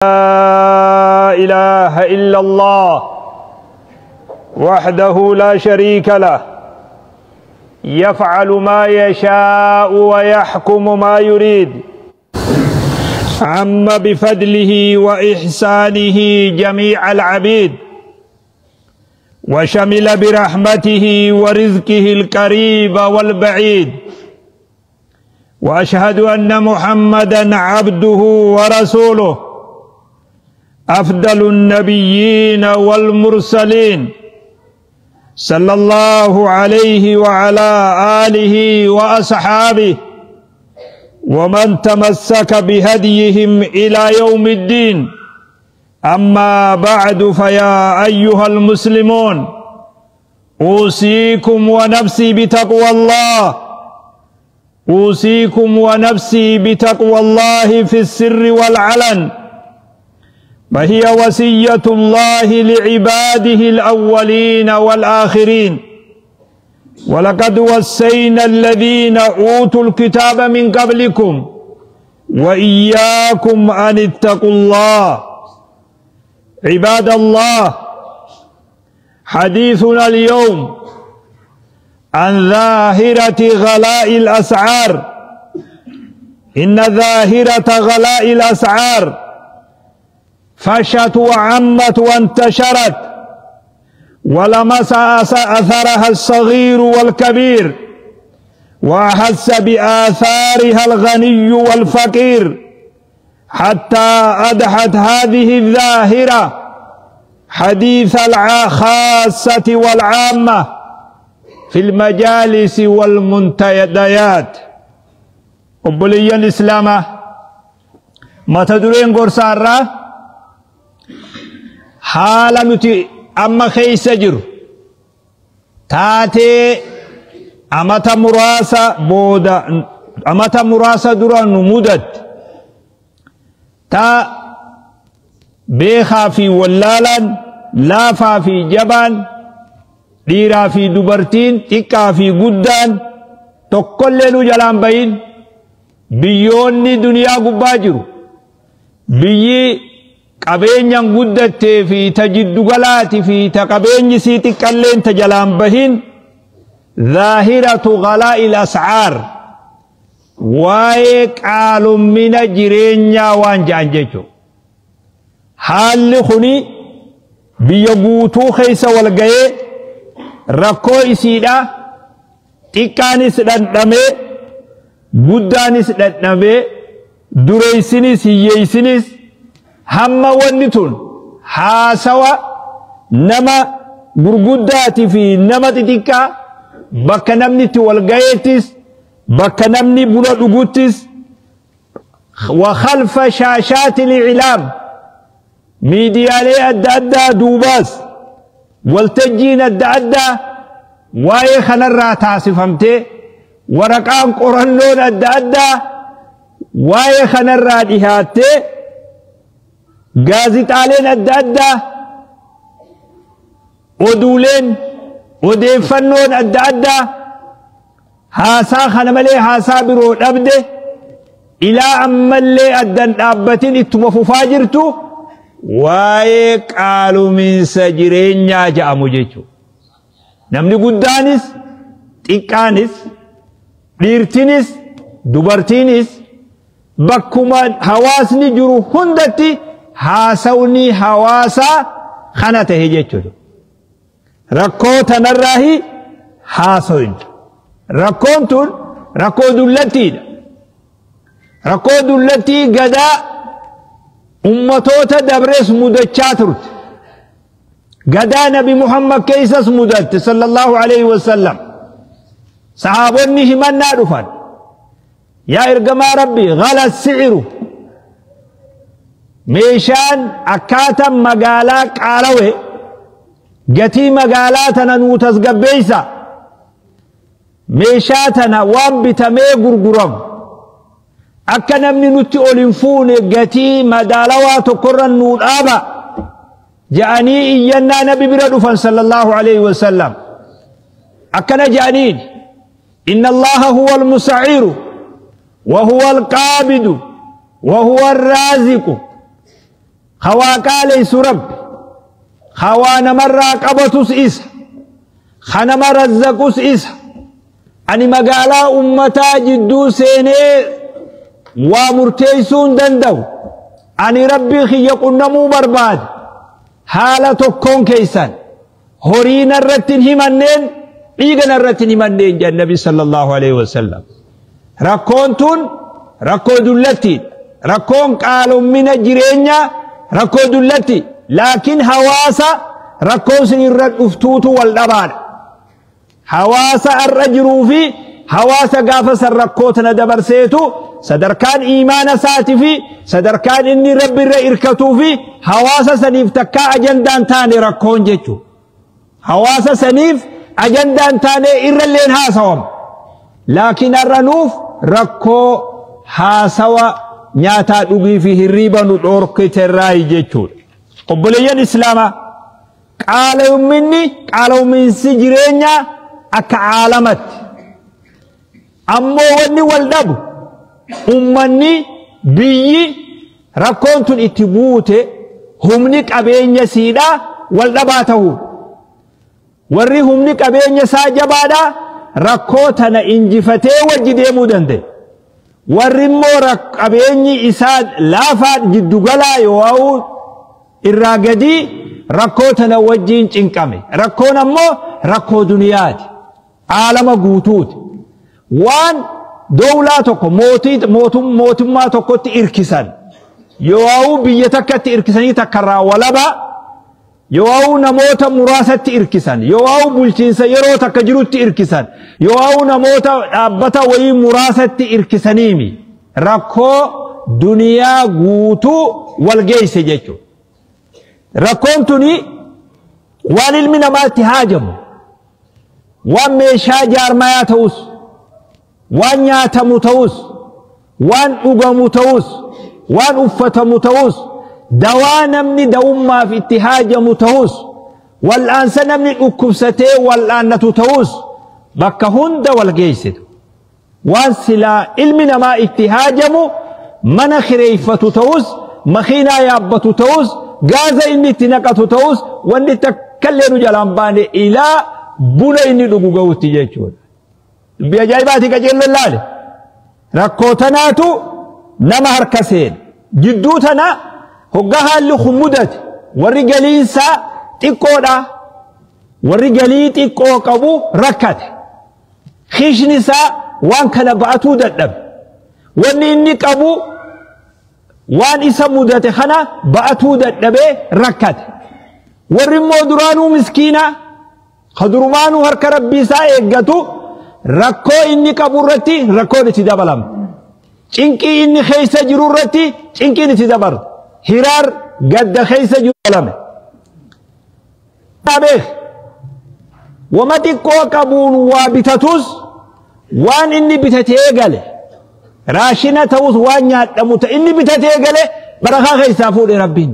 إله إلا الله وحده لا شريك له، يفعل ما يشاء ويحكم ما يريد، عم بفضله وإحسانه جميع العبيد، وشمل برحمته ورزقه القريب والبعيد، وأشهد أن محمدا عبده ورسوله أفضل النبيين والمرسلين، صلى الله عليه وعلى آله وأصحابه ومن تمسك بهديهم إلى يوم الدين. أما بعد، فيا أيها المسلمون، أوصيكم ونفسي بتقوى الله، أوصيكم ونفسي بتقوى الله في السر والعلن، فهي وصية الله لعباده الأولين والآخرين. ولقد وصينا الذين أوتوا الكتاب من قبلكم وإياكم أن اتقوا الله. عباد الله، حديثنا اليوم عن ظاهرة غلاء الأسعار. إن ظاهرة غلاء الأسعار فشت وعمت وانتشرت، ولمس أثرها الصغير والكبير، وأحس بآثارها الغني والفقير، حتى أدحت هذه الظاهرة حديث الخاصة والعامة في المجالس والمنتديات. Obboleeyyan Islaamaa, mata dureen gorsaarraa haala nuti amma keessa jiru, taatee amata muraasa booda, amata muraasa dura nu mudatte, ta beekaa fi wallaalaan, laafaa fi jabaan, dhiiraa fi dubartiin, xiqqaa fi guddaan tokkollee nu jalaan bahin, biyyoonni duniyaa gubbaa jiru, biyyi qabeenyaan guddattee fi ta jiddugalaati fi ta qabeenyi sii xiqqalleen ta jalaan bahin, zaahiratu galaa'il as'aar, waa'ee qaalommina jireenyaa waan ja'an jechuudha. Haalli kuni biyya guutuu keessa wal ga'ee rakkoo isiidha, xiqqaanis dhandhamee, guddaanis dhandhamee, dureessinis hiyyeessinis, hamma wanni tun haasawa nama gurguddaatii fi nama xixiqqaa, bakka namni itti wal ga'eettis, bakka namni buna dhuguttis, wa khalfa shaashaati al-i'laam, miidiyaalee adda addaa duubaas waltajjiin adda addaa waa'ee kanarraa taasifamtee, waraqaan qorannoon adda addaa waa'ee kanarraa dhihaattee, gaazixaaleen adda addaa, oduuleen odeeffannoon adda addaa haasaa kana malee haasaa biroo dhabde, ilaa ammallee addan dhaabbatin ittuma fufaa jirtu, waa'ee qaaluminsa jireenyaa ja'amu jechuudha. Namni guddaanis xiqqaanis, dhiirtinis dubartiinis, bakkuma hawaasni jiru hundatti haasawni hawaasaa kana tahe jechuudha. Rakkoo tanarraahi haasawin. Rakkoon tun rakkoo dullattiidha. Rakkoo dullattii gadaa ummatoota dabrees mudachaa turte. Gadaa Nabi Muhammad keessas mudatte sallallahu alaihi wasallam. Sahaabonni himannaa dhufan. Yaa ergamaa Rabbi, ghala siciru. Meeshaan akkaataan magaalaa qaalawe, gatii magaalaa tana nuu tasgabbeessa. Meeshaa tana waan bitamee gurguramu akka namni nutti ol hin fuune gatii madaalawaa tokkorra nuu dhaaba ja'anii iyyannaa Nabi bira dhufan sallallahu alaihi wasallam. Akkana ja'aniin: inna Allaha huwa al-musa'iru wa huwa al-qaabidu wa huwa ar-raaziqu. Hawaa qaaleysu Rabbi, hawaa namarraa qabatus isa, kanama razzaqus isa. Ani magaalaa ummataa jidduu seenee waa murteessuu hin danda'u. Ani Rabbii kiyya qunnamuu barbaade. Haala tokkoon keessan horii narratti hin himanneen, dhiiga narratti hin himanneen jedhan Nabi sallallahu alaihi wasallam. Rakkoon tun rakkoo dullattiidha. Rakkoon qaalommina jireenyaa rakkoo dullatti. Laakiin hawaasa rakkoon sun irra dhuftuutu wal dhabaadha. Hawaasa har'a jiruu fi hawaasa gaafa san rakkoo tana dabarseetu sadarkaan iimaana isaatii fi sadarkaan inni Rabbi irra irkatuu fi hawaasa saniif takkaa ajandaan taane rakkoon jechuudha. Hawaasa saniif ajandaan taane irralleen haasawama. Laakiin har'a nuuf rakkoo haasawa nyaataa dhugii fi hirriiba nu dhoorkiterraayi jechuudha. Obboleeyyan Islaamaa, qaala'umminni qaala'umminsi jireenyaa akka caalamatti. Ammoo wanni wal dhabu ummanni biyyi rakkoon tun itti buute humni qabeenya siidhaa wal dhabaa ta'uudha. Warri humni qabeenya isaa jabaadhaa rakkoo tana injifatee wajji deemuu danda'e. Warri immoo qabeenyi isaa laafaa jiddugalaa yoo irraa gadii rakkoo tana wajjiin cinqame. Rakkoon ammoo rakkoo duniyaati. Aalama guutuuti. Waan dowlaa tokko mootummaa tokkotti irkisan yoo biyya takkatti irkisanii takkarraa walaba, yoo namoota muraasatti irkisan, yoo bulchiinsa yeroo takka jirutti irkisan, yoo namoota dhaabbata wayii muraasatti irkisaniimi rakkoo duniyaa guutuu wal geesse jechuudha. Rakkoon tuni waan ilmi namaatti haajamu, waan meeshaa jaarmayaa ta'us, waan nyaatamu ta'us, waan dhugamu ta'us, waan uffatamu ta'us, dawaa namni da'ummaaf itti haajamu ta'us, wal'aansa namni dhukkubsatee wal'aannatu ta'us, bakka hunda wal geessitu. Waan silaa ilmi namaa itti haajamu mana kireeffatu ta'us, makiinaa yaabbatu ta'us, gaaza inni itti naqatu ta'us, wanni takkallee nu jalaan baane ilaa buna inni dhugu ga'utti jechuudha. Dubbii ajaa'ibaati qajeelloon laale. Rakkoo tanaatu nama harka seene. Jidduu tana hoggaa haalli kun mudate warri galiinsaa xiqqoodha. Warri galii xiqqoo qabu rakkate. Kiishni isaa waan kana ba'atuu dadhabe. Wanni inni qabu waan isa mudate kana ba'atuu dadhabee rakkate. Warri immoo duraanuu miskiina kadurumaanuu harka Rabbii isaa eeggatu rakkoo inni qabu irratti rakkoon itti dabalamte. Cinqii inni keessa jiru irratti cinqiin itti dabalamte. Hiraar gadda keessa jiru dabalame. Beek wama xiqqoo qabuun waa bitatus, waan inni bitatee gale raashina ta'us, waan nyaadhamu ta'e inni bitatee gale barakaa keessaa fuudhe Rabbiin.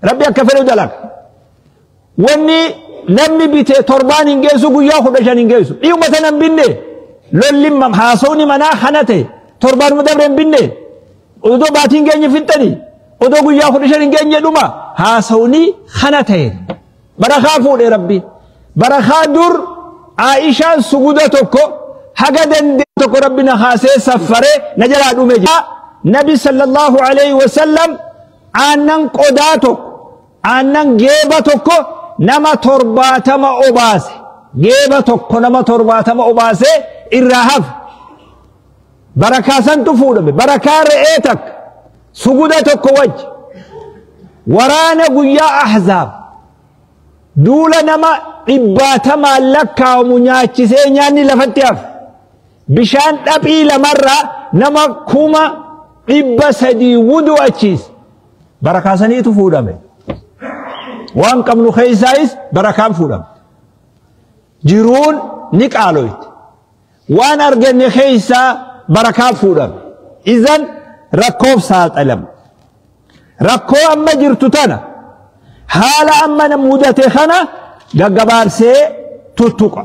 Rabbi akka fedhu dalaga. Wanni namni bite torbaan hin geessu, guyyaa 15 hin geessu. Dhiuma tana hin binne, lolli haasawni manaa kana ta'e torbaanuma dabre hin binne, odoo baatiin geenye fixxanii, odoo guyyaa 15 hin geenye dhuma haasawni kana ta'e barakaa fuudhe Rabbi. Barakaa dur Aishaan suguda tokko haga dandee tokko Rabbi na haasee saffaree na jalaa dhume jira. Nabi sallallahu alaihi wasallam aannan qodaa tokko, aannan geeba tokko nama 70 obaase. Geeba tokko nama 70 obaase irraa hafe. Barakaa santu fuudhame. Barakaa re'ee takka suguda tokko wajji. Waraana guyyaa Ahzaab duula nama 100 lakkaa'amu nyaachisee nyaanni lafatti hafe. Bishaan dhaphii lamarraa nama 300,000 wudu achiis. Barakaa saniitu fuudhame. Waan qabnu keessaayis barakaan fuudhame. Jiruun ni qaaloyti. Waan arganne keessaa barakaan fuudhame. Izan rakkoof saaxilama. Rakkoo amma jirtu tana haala amma mudate kana gaggabaarsee tuttuqa.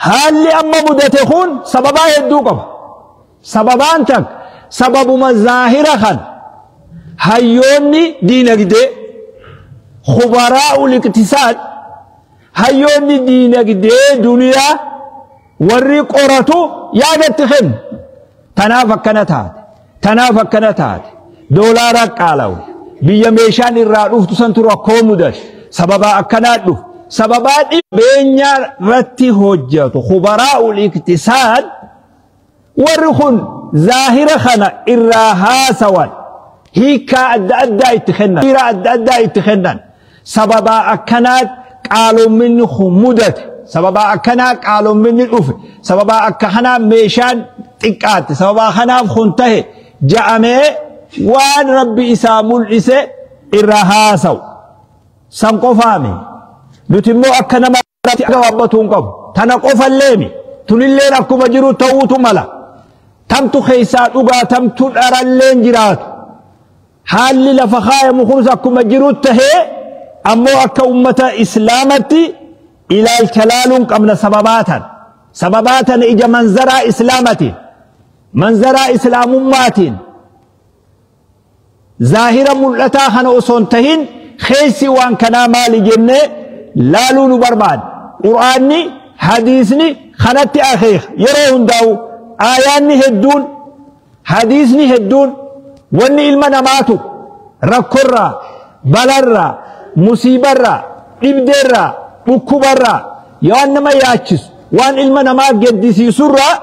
Haalli amma mudate kun sababaa hedduu qaba. Sababaan takka sababuma zaahira kana. Hayyoonni diinagdee, khubaraa'ul iqtisaad, hayyoonni diinagdee duniyaa warri qoratu yaadatti kennu. Tanaaf akkana taate, tanaaf akkana taate, doolaara qaalawe, biyya meeshaan irraa dhuftu santu rakkoo mudate, sababaa akkanaa dhufu, sababaa dhibeenyaa irratti hojjetu khubaraa'ul iqtisaad warri kun zaahira kana irraa haasawan, hiikaa adda addaa itti kennan, hiira adda addaa itti kennan, sababaa akkanaa qaalomminni kun mudate, sababaa akkanaa qaalomminni dhufe, sababaa akka kanaa meeshaan xiqqaatte, sababaa kanaaf kun tahe ja'amee waan Rabbi isaa mul'ise irraa haasawu. San qofaami. Nuti immoo akka nama irratti gabaabbatuu hin qabu. Tana qofalleemi. Tunilleen akkuma jiru ta'uutu mala. Tamtu keessaa dhugaa tamtu dharalleen jiraatu. Haalli lafa kaayamu kunis akkuma jiru tahee ammoo akka ummata islaamatti ilaalcha laaluun qabna sababaatan. Sababaatan ija manzaraa islaamatiin, manzaraa islaamummaatiin, zaahira mul'ataa kana osoo hin tahin keessi waan kanaa maali jennee laaluu nu barbaada. Qur'aanni hadiisni kanatti akeeka yeroo hundaa'u, aayaanni hedduun, hadiisni hedduun, wanni ilma namaatu rakkorraa, balarraa, musiibarraa, dhibdeerraa, dhukkubarraa, waan nama yaachisu, waan ilma namaa gaddisiisurraa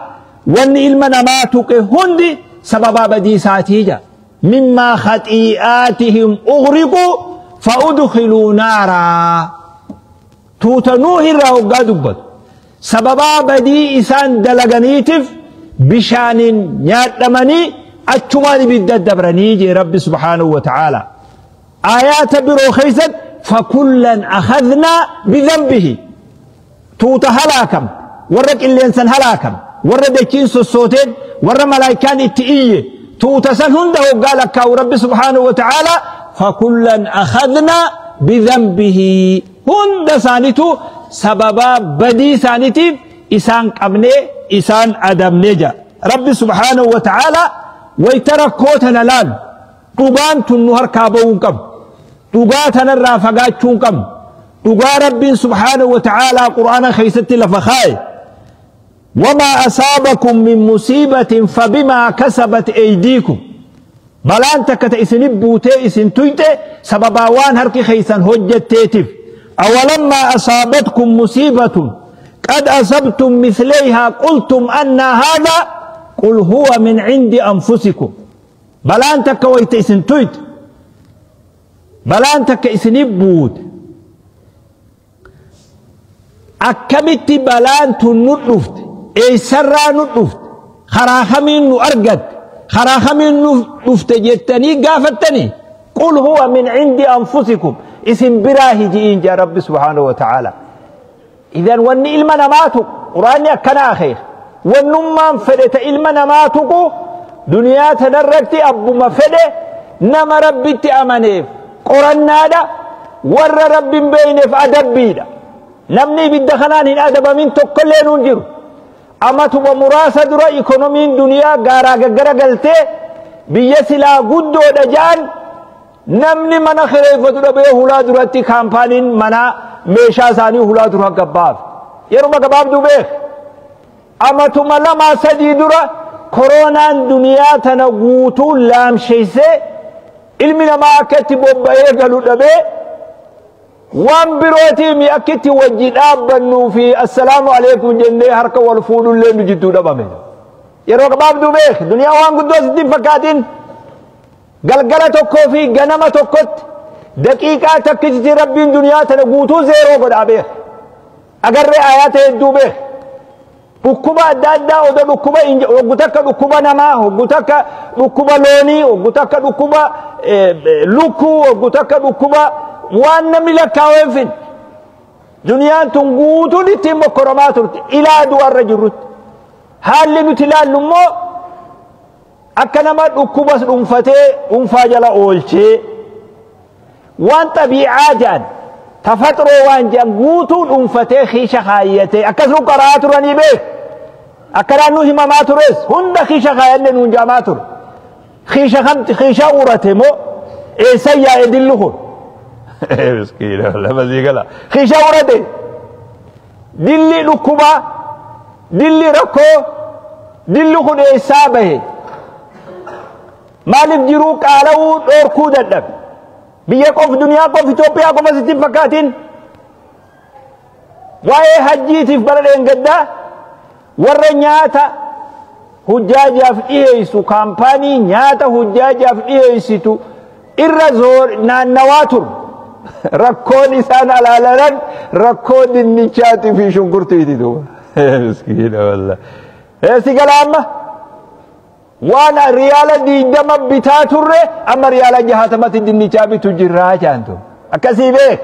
wanni ilma namaa tuqe hundi sababaa badii isaatii jira. Mimmaa khaxii'aatihim ughriquu fa'udkhiluu naaraa. Tuuta Nuuhirraa hoggaa dubbatu sababaa badii isaan dalaganiitiif bishaaniin nyaadhamanii achumaan ibidda dabranii jee Rabbi subhaanahu wa ta'aala. Aayaata biroo keessatti fakullan akhadnaa bidhanbihi, tuuta halaakam, warra qilleensan halaakam, warra dachiin sossooteen, warra malaayikaan itti iyye, tuuta san hunda hoggaa lakkaa'u Rabbi subhaanahu wa ta'aala fakullan akhadnaa bidhanbihi, hunda isaaniitu sababaa badii isaaniitiif isaan qabnee isaan adabnee jira. Rabbi subhaanahu wa ta'aala wayta rakkoo tana laalu dhugaan tun nu harkaa ba'uu hin qabdu. Dhugaa tanarraa fagaachuu hin qabnu. Dhugaa Rabbiin subhaanahu wa ta'aalaa Qur'aana keessatti lafa kaaye. Wamaa asaabakum min musiibatin fabimaa kasabat eydiikum. Balaan takka ta isinit buutee isin tuyxe sababaa waan harki keessan hojjetteetiif. Awalammaa asaabatkum musiibatun qad asabtum mislayhaa qultum annaa haadha qul huwa min cindi anfusikum. Balaan takka wayta isin tuyxe, balaan takka isinit buute, akkamitti balaan tun nu dhufte, eessarraa nu dhufte, karaa kamiin nu argatte, karaa kamiin nu dhufte jettanii gaafattanii, qul huwa min cindi anfusikum, isin biraa hiji'iin jaa Rabbi subhaanahu wa ta'aala. Idan wanni ilma namaa tuqu Qur'aanni akkana akeeka. Wannummaan fedhe ta ilma namaa tuqu duniyaa tanarratti abbuma fedhe nama Rabbitti amaneef qorannaadha, warra Rabbi hin beekneef adabbiidha. Namni ibidda kanaan hin adabamin tokkollee nuun jiru. Amatuma muraasa dura ikonomiin duniyaa gaaraa gaggara galtee biyya silaa guddoodha ja'an namni mana kireeffatu dhabee hulaa duratti kaampaaniin manaa meeshaa isaanii hulaa dura gabbaaf. Yeruma gabaabduu beek. Amatuma 2-3 dura koronaan duniyaa tana guutuu laamsheessee ilmi namaa akka itti bobba'ee galu dhabee waan birootii mi akka itti wajji dhaabbannuu fi assalaamu alaikum jennee harka wal fuudhullee nu jidduu dhabame. Yeroo gabaabduu beek, duniyaa waan guddoo sitti hin fakkaatin. Galgala tokkoo fi ganama tokkotti daqiiqaa takkitti Rabbiin duniyaa tana guutuu zeeroo godhaa beek. Agarree aayaata hedduu beek. Dhukkuba adda addaa odoo dhukkuba hoggu takka dhukkuba namaa, hoggu takka dhukkuba loonii, hoggu takka dhukkuba lukkuu, hoggu takka dhukkuba waan namni lakkaa'u hin finne. Duniyaan tun guutuun ittiin mokkoromaa turte ilaa du'arra jirrutti. Haalli nuti ilaallu immoo akka nama dhukkubas dhuunfatee dhuunfaa jala oolchee waan xabiicaa jedhan tafaxroo waan jedhan guutuu dhuunfatee kiisha kaayyatee akkas nu qaraa turanii beek. Akkanaan nu himamaa tures hunda kiisha kaayyanne nuun jaamaa ture. Kiisha kamti kiisha urate moo Eessa yaa'e dilli kun? Miskiina lafa sii gala. Kiisha murate. Dilli dhukkubaa, dilli rakkoo, dilli kun eessaa bahe? Maaliif jiruu qaala'uu dhoorkuu dadhabe? Biyya qof, duniyaa qof, Itoophiyaa qofa sitti hin fakkaatin. Waa'ee hajjiitiif bara dheengaddaa warra nyaata hujjaajaaf dhiheessu, kaampaanii nyaata hujjaajaaf dhiheessitu irra naannawaa turu. Rakkoon isaan alaalalan rakkoo dinnichaatii fi shunkurtiiti duuba. Miskiina wallah. Si gala amma? Waan riyaala 20 bitaa turre amma riyaala 60tti dinnichaa bitu jirraa jaantu. Akkasii beek.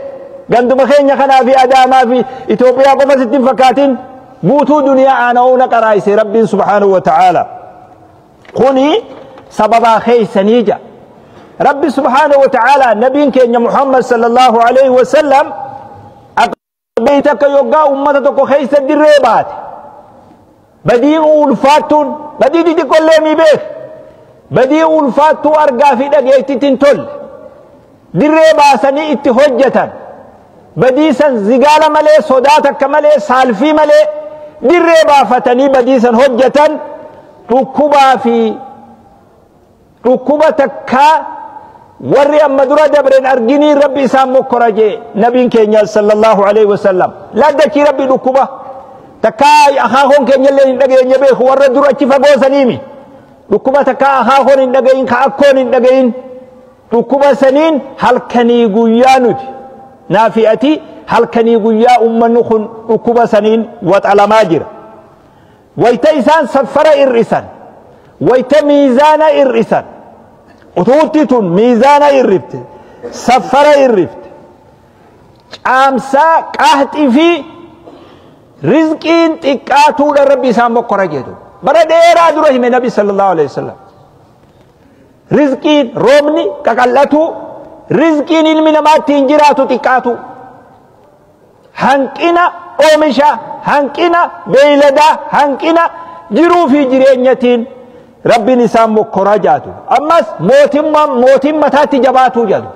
Ganduma keenya kanaa fi Adaamaa fi Itoophiyaa qofa sitti hin fakkaatin. Guutuu duniyaa aana'uuna qaraayise Rabbiin subhaanahu wa ta'aala. Kuni sababaa keeysanii ja. Rabbi subhaanahu wa ta'aala nabiin keenya Muhammad sallallahu alaihi wa sallam aqbii takka yoggaa ummata tokko keeysa dirree baate. Badii ulfaattuun badii xixiqqollee mi beek. Badii ulfaattuu argaa fi dhageettitti hin tolle. Dirree baasanii itti hojjetan. Badii san zigaala malee, sodaa takka malee, saalfii malee dirree baafatanii badii san hojjetan, dhukkubaa fi dhukkuba takkaa warri amma dura dabreen arginii Rabbi isaan mokkora jee nabiin keenya sallallahu alaihi wasallam. Laddachii Rabbi dhukkuba takkaa akaakoon keenya illee hin dhageenye beeku, warra dura achi fagoo saniimi. Dhukkuba takkaa akaakoon hin dhagayin, ka akkoon hin dhagayin, dhukkuba saniin halkanii guyyaa nuti naafi ati halkanii guyyaa ummanni kun dhukkuba saniin waxalamaa jira. Wayta isaan saffara ir'isan, wayta miizaana ir'isan, utuutti tun miizaana irrifte, saffara irrifte, caamsaa qaxxii fi rizqiin xiqqaatuudha Rabbi isaan mokkora jedhu. Bara dheeraa dura hime Nabi sallallahu alaihi wasallam. Rizqiin roobni qaqal'atu, rizqiin ilmi namaa ittiin jiraatu xiqqaatu. Hanqina oomisha, hanqina beeyladaa, hanqina jiruu fi jireenyatiin Rabbiin isaan mokkoraa jaatu. Ammas mootummaan mootiin mataatti jabaatuu jedhu.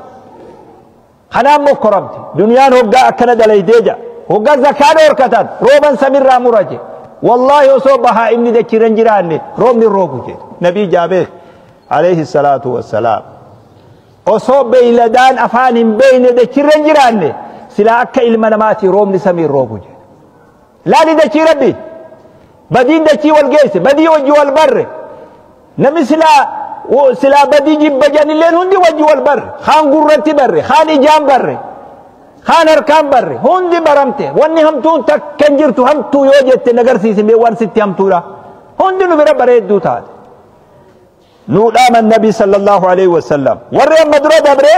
Kanaan mokkoramti. Duniyaan hoggaa akkana dalaydee jira. Hoggaa zakaa dhoorkatan rooban samirraa mura je. Wallaahi osoo bahaa inni dachirra hin jiraanne roobni roobu jedhe. Nabii jaabeek alayhi salaatu wassalaam. Osoo beeyladaan afaan hin beeyne dachirra hin jiraanne silaa akka ilma namaati roobni samiin roobu jedhe. Laali dachii Rabbi. Badiin dachii wal geesse, badii wajji wal barre. Namni silaa badii jibba jedhanilleen hundi wajji wal barre. Kaan gurratti barre, kaan ijaan barre, kaan harkaan barre, hundi baramte. Wanni hamtuun takka hin jirtu, hamtuu yoo jette nagarsiise mee waan sitti hamtuudha. Hundi nu bira bareedduu taate. Nuu dhaaman Nabi sallallahu alaihi wasallam. Warri amma dura dabre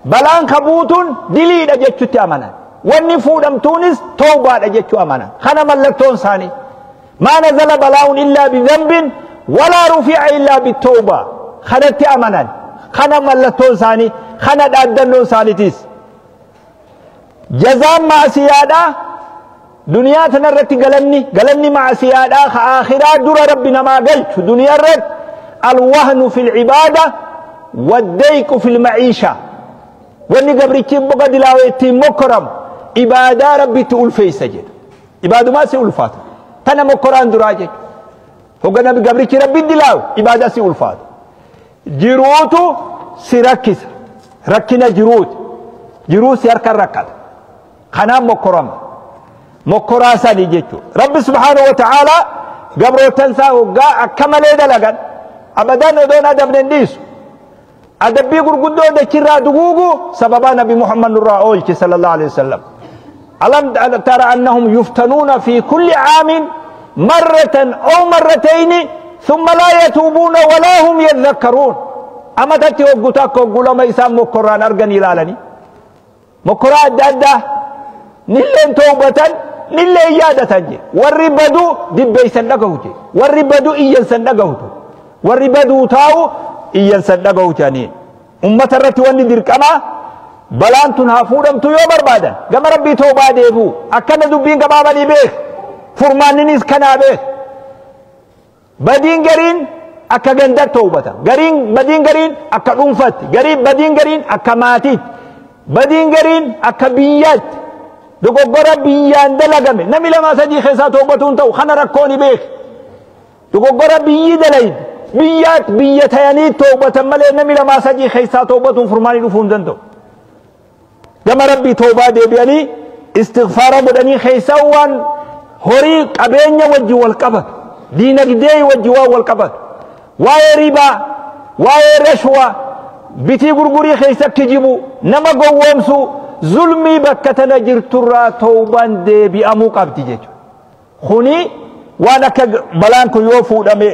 balaan kabuutuun diliidha jechutti amanan. Wanni fuudhamtuunis tawbaadha jechuu amanan. Kana mallattoon isaanii. Maa nazala balaa'uun illaa bidhanbin walaa rufi'a illaa bitawbaa. Kanatti amanan. Kana mallattoon isaanii, kana dhaaddannoon isaaniitis. Jazaan maasiyaadhaa duniyaa tanarratti galanni maasiyaadhaa ka aakhiraa dura Rabbi namaa galchu duniyaa irratti alwahnu fil cibaada waddayqu fil maciisha. Wanni gabrichi boqa dilaawe ittiin mokkoramu ibaadaa Rabbitti ulfeessa jedha. Ibaadumaa si ulfaata. Tana mokkoraan duraa jechuudha. Hogga nabi gabrichi Rabbi dilaawe ibaadaa si ulfaata. Jiruutu si rakkisa. Rakkina jiruuti. Jiruu si harkaan rakkata. Kanaan mokkorama. Mokkoraa sanii jechuudha. Rabbi subhaanahu wa ta'aalaa gabrootan isaa hoggaa akka malee dalagan abadan odoon adabne hin dhiisu. Adabbii gurguddoo dachirraa duguugu sababaa Nabi Muhammad nurraa oolche sallallahu alaihi wasallam. Alam tara annahum yuftanuuna fi kulli caamin marratan aw marratayni thumma laa yatuubuuna walaa hum yadhakkaruun. Amatatti hoggu takka hoggu lama isaan mokkorraan argan ilaalanii. Mokkoraa adda addaa nilleen tawbatan nilleen yaadatan je. Warri baduu dibbeeysan dhagahu je. Warri baduu iyyansan dhagahu. Warri baduu taa'u iyyansan dhagahu jedhanii. Ummata irratti wanni dirqamaa balaan tun haa fuudhamtu yoo barbaadan gama Rabbii tawbaa deebi'u. Akkana dubbiin gabaabanii beek. Furmaanninis kanaa beek. Badiin gariin akka gandatti toobatan, gariin badiin gariin akka dhuunfatti, gariin badiin gariin akka maatiitti, badiin gariin akka biyyaatti. Dogoggora biyyaan dalagame namni lama sadii keessaa toobatuun ta'u kana rakkoo ni beek. Dogoggora biyyi dalayde biyyaatti biyya tayanii toobatan malee namni lama sadii keessaa toobatuun furmaanii dhufuu hin danda'u. Gama rabbii toobaa deebi'anii istighfaara godhanii keessaa waan horii qabeenya wajji wal qabatu, diinagdee wajji waan wal qabatu, waa'ee ribaa, waa'ee rashwaa, bitii gurgurii keessa kijibu, nama gowwoomsu, zulmii bakka tana jirturraa toobaan deebi'amuu qabdi jechuudha. Kuni waan akka balaan kun yoo fuudhame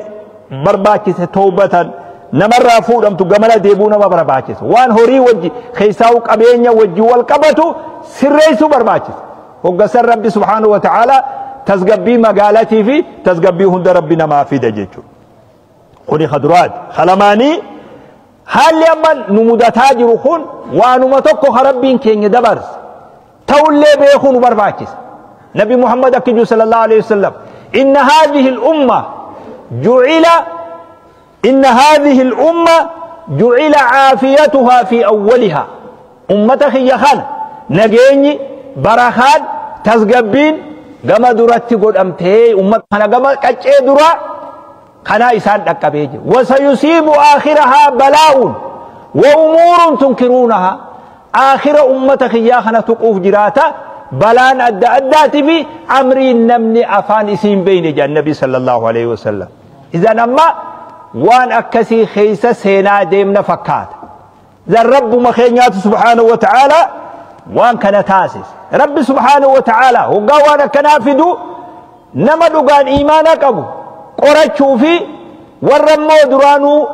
barbaachise toobatan namarraa fuudhamtu gamana deebuu nama barbaachisa. Waan horii wajji keessaa qabeenya wajji wal qabatu sirreessuu barbaachisa. Hoggasan Rabbi subhaanahu wa ta'ala tasgabbii magaalatii fi tasgabbii hunda Rabbi namaa fida jechuudha. Kuni khaduraati. Kalamaanii haalli amma nu mudataa jiru kun waanuma tokko ka Rabbiin keenya dabarse ta'ullee beekuu nu barbaachisa. Nabi Muhammad akka jiru sallallahu alayhi wasallam inna haadhihi al-umma ju'ila inna haadhihi al-umma ju'ila caafiyatuhaa fi awwalihaa. Ummata kiyya kana nageenyi barakaan tasgabbiin gama duratti godhamtee ummata kana gama qaccee duraa kana isaan dhaqqabee jira. Wasayusiibu aakhirahaa balaa'uun wa umuurun tunkiruunahaa. Aakhira ummata kiyyaa kana tuquuf jiraata balaan adda addaatii fi amriin namni afaan isiin beeyne jedhan Nabi sallallahu alaihi wasallam. Idan amma waan akkasii keessa seenaa deemna fakkaata. Idan Rabbuma keenyaatu subhaanahu wa ta'ala waan kana taasise. Rabbi subhaanahu wa ta'ala hoggaa waan akkanaa fidu nama dhugaan iimaana qabu qorachuu fi warra immoo duraanuu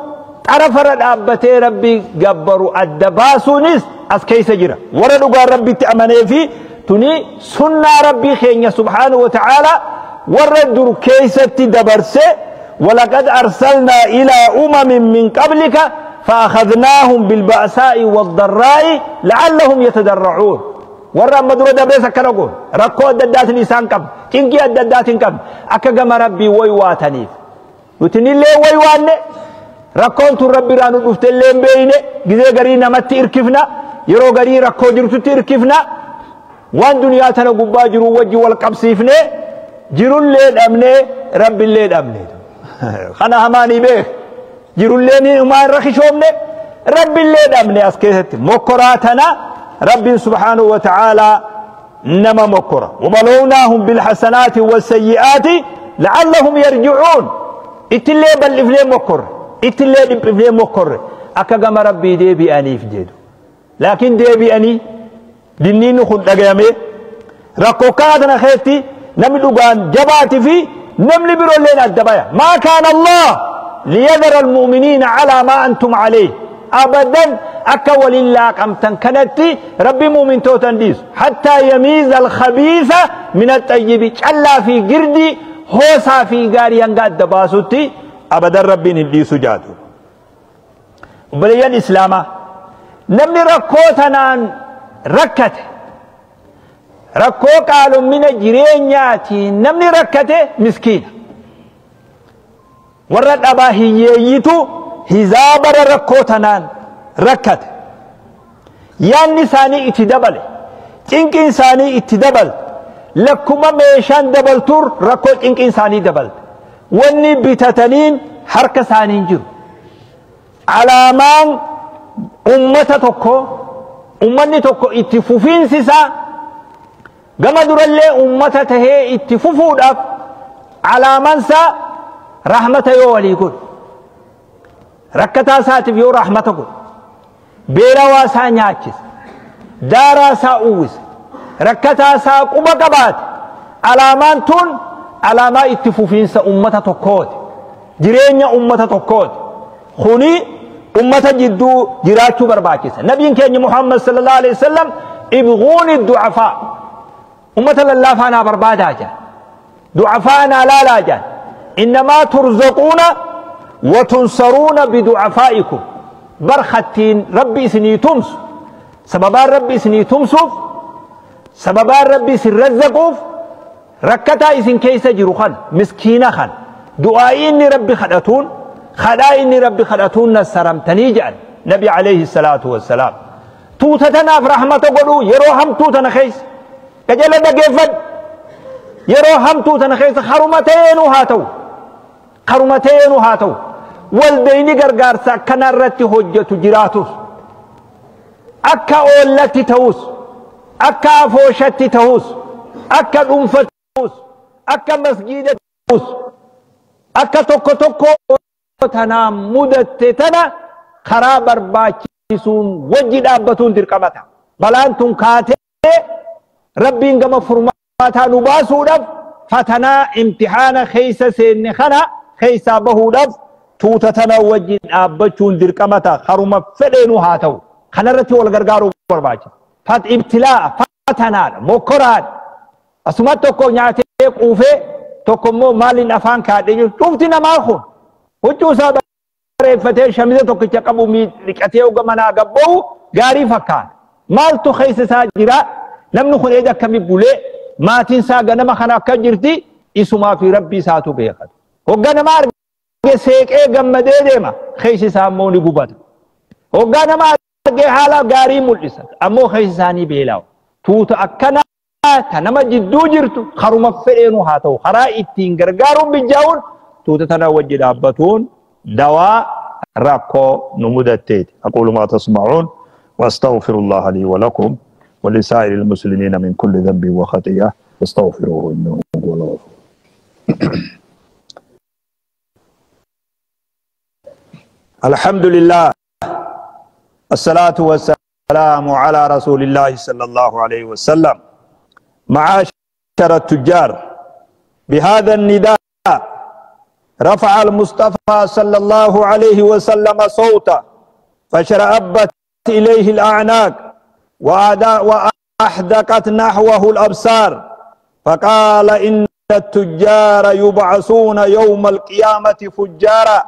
xarafarra dhaabbatee Rabbi gabbaru adda baasuunis as keessa jira. Warra dhugaan Rabbitti amanee fi tuni sunnaa Rabbii keenya subhaanahu wa ta'ala warra dur keessatti dabarse. ولقد أرسلنا إلى أمم من قبلك فأخذناهم بالبأساء والضراء لعلهم يتضرعون. ورا مدرو دبرس كنقول ركو ددات نيسان كم كينكي ددات كم أكا جم ربي ويواتنيف وتني لي ويوان ركون ربي رانو دفتلين بينه جزء غري نمت إركفنا يرو غري ركو جرتو تركفنا وان دنيا تنا غبا جرو وجي والقبسيفنه جرو لين أمنه ربي لين أمنه خنا هماني بيه جرو لين ما رخشومنه ربي لين أمنه أسكيت مكراتنا ربي سبحانه وتعالى نما مكرة. وبلوناهم بالحسنات والسيئات لعلهم يرجعون. اتلي بل مكر اتلي بل مكر أكجم ربي دي بأني في جدو لكن دي بأني دنين خد أجامي ركوكاتنا خيتي نملوغان جباتي في نملي برولين الدبايا. ما كان الله ليذر المؤمنين على ما أنتم عليه أبدا. أكول الله قمتن كنتي ربي مؤمن توتن ديس حتى يميز الخبيث من الطيب. كلا في قردي هوسا في غاري أنقاد دباسوتي أبدا ربي نديسو جاتو. بليان إسلاما نمني ركوتنا ركته ركو قالوا من جرينياتي نمني ركته مسكين ورد أبا هييتو هزابر ركوتنا ركت يعني ثاني اتدبل إنك إنساني اتدبل لكما ميشان دبل تور ركوت إنك إنساني دبل واني بتتنين حركة ثاني جر علامان أمة تكو أمني تكو اتفوفين سيسا قم درلي أمة تهي اتفوفو دف علامان سا رحمة يولي يقول ركتا ساتف يو رحمتكو بيروا سا نياچس دارا سا اوس ركتا سا قبا قبات علامان تون علاما اتفوفين سا أمة تكوت جرينيا أمة تكوت خوني أمة جدو جراتو برباكس. نبي كان محمد صلى الله عليه وسلم ابغوني الضعفاء أمة الله فانا بربادا جان ضعفانا لا لا جان إنما ترزقون وتنصرون بدعفائكم. برختين ربي سني تمس سببان ربي سني تمسوف سببان ربي سنرزقوف ركتا إسن كيس جروخان مسكينة خان دعائين ربي خدتون Kadhaa inni Rabbi kadhatuun nassaramtanii jedhan Nabi alayhi salaatu wassalaam. Tuuta tanaaf rahmata godhuu yeroo hamtuu tana keessa qajeela dhageeffadhu. Yeroo hamtuu tana keessa haruma ta'eenuu haa ta'u, haruma ta'eenuu haa ta'u, waldayni gargaarsa akkana irratti hojjetu jiraatus, akka oollatti ta'us, akka afooshatti ta'us, akka dhuunfatti ta'us, akka masgiida ta'us, akka tokko tokko tanaa mudatte tana karaa barbaachisuun wajji dhaabbatuun dirqamata. Balaan tun kaatee Rabbiin gama furmaataa nu baasuudhaaf fatanaa imtixaana keessa seenne kana keessaa bahuudhaaf tuuta tana wajjin dhaabbachuun dirqamata. Haruma fedheenuu haa ta'u. Kanarratti wal gargaaruu barbaachisa. Fat ibtilaa fatanaadha, mokkoraadha. Asuma tokko nyaatee quufee tokko immoo maaliin afaan kaadhee jiru. Dhufti namaa kun huccuu isaa bareeffatee shamiza tokkicha qabu dhiqatee hoga manaa gabba'u gaarii fakkaata. Maaltu keessa isaa jira? Namni kun eeda akkamii bulee maatiin isaa ganama kana akka jirti isumaa fi Rabbi isaatu beekatu. Hogga nama arge seeqee gammadee deema, keessa isaa immoo ni gubata. Hogga nama arge haala gaarii mul'isa, ammoo keessa isaa ni beelaawa. Tuuta akkanaa ta nama jidduu jirtu haruma fedheenuu haa ta'u, karaa ittiin gargaaruun bijjaa'uun tuuta tana wajji dhaabbatuun dawaa rakkoo nu mudatteeti. أقول ما تسمعون وأستغفر الله لي ولكم ولسائر المسلمين من كل ذنب وخطيئة فاستغفروه إنه هو الغفور. الحمد لله، الصلاة والسلام على رسول الله صلى الله عليه وسلم. معاشر التجار، بهذا النداء رفع المصطفى صلى الله عليه وسلم صوته فشرأبت إليه الأعناق وأحدقت نحوه الأبصار، فقال إن التجار يبعثون يوم القيامة فجارا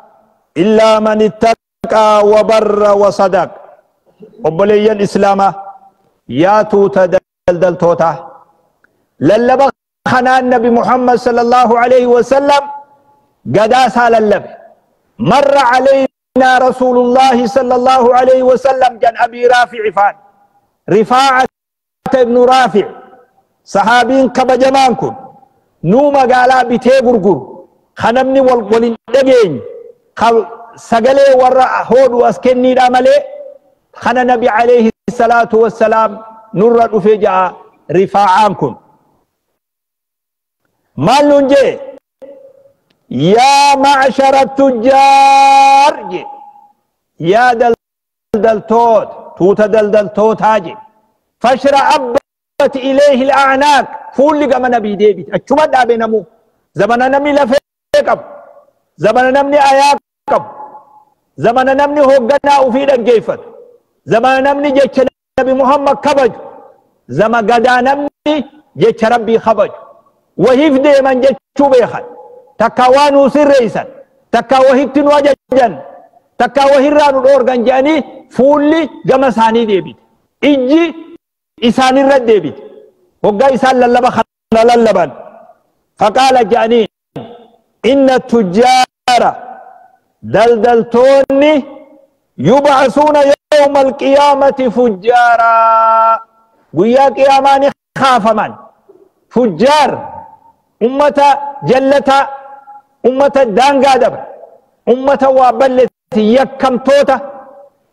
إلا من اتقى وبر وصدق. أبلي الإسلام يا توتا دلدل توتا للبخ خنا النبي محمد صلى الله عليه وسلم قداسا للب مر علينا رسول الله صلى الله عليه وسلم جن أبي رافع فان رفاعة ابن رافع صحابين كبجمانكم نوما قالا بتي غرغر خنمني والقولين دقين سقلي ورا هود واسكني داملي خنا نبي عليه الصلاة والسلام نور الأفجاء رفاعانكم مالون جي يا معشر التجار جي يا دلدل توت توت دلدل توت هاجي فاشرأبت إليه الأعناق فول لقم نبي ديبت أتشمد أبنمو زمن نمي لفيقب زمن نمني آياقب زمن نمني هقنا أفيد الجيفت زمن نمني جيش نبي محمد كبج زمن قدا نمني جيش ربي خبج وهيف ديما جيشو بيخل تكوانو سريسا تكاوهيتن وججن تكاوهيرانو الأورغان جاني فولي جمساني ديبت إجي إساني رد ديبت وقا إسان للبا خلنا للبان فقال جاني إن التجار دلدلتوني يبعثون يوم القيامة فجارا ويا قياماني خاف من فجار أمة جلتا أمة دانقادب أمة وابلت يكم توتا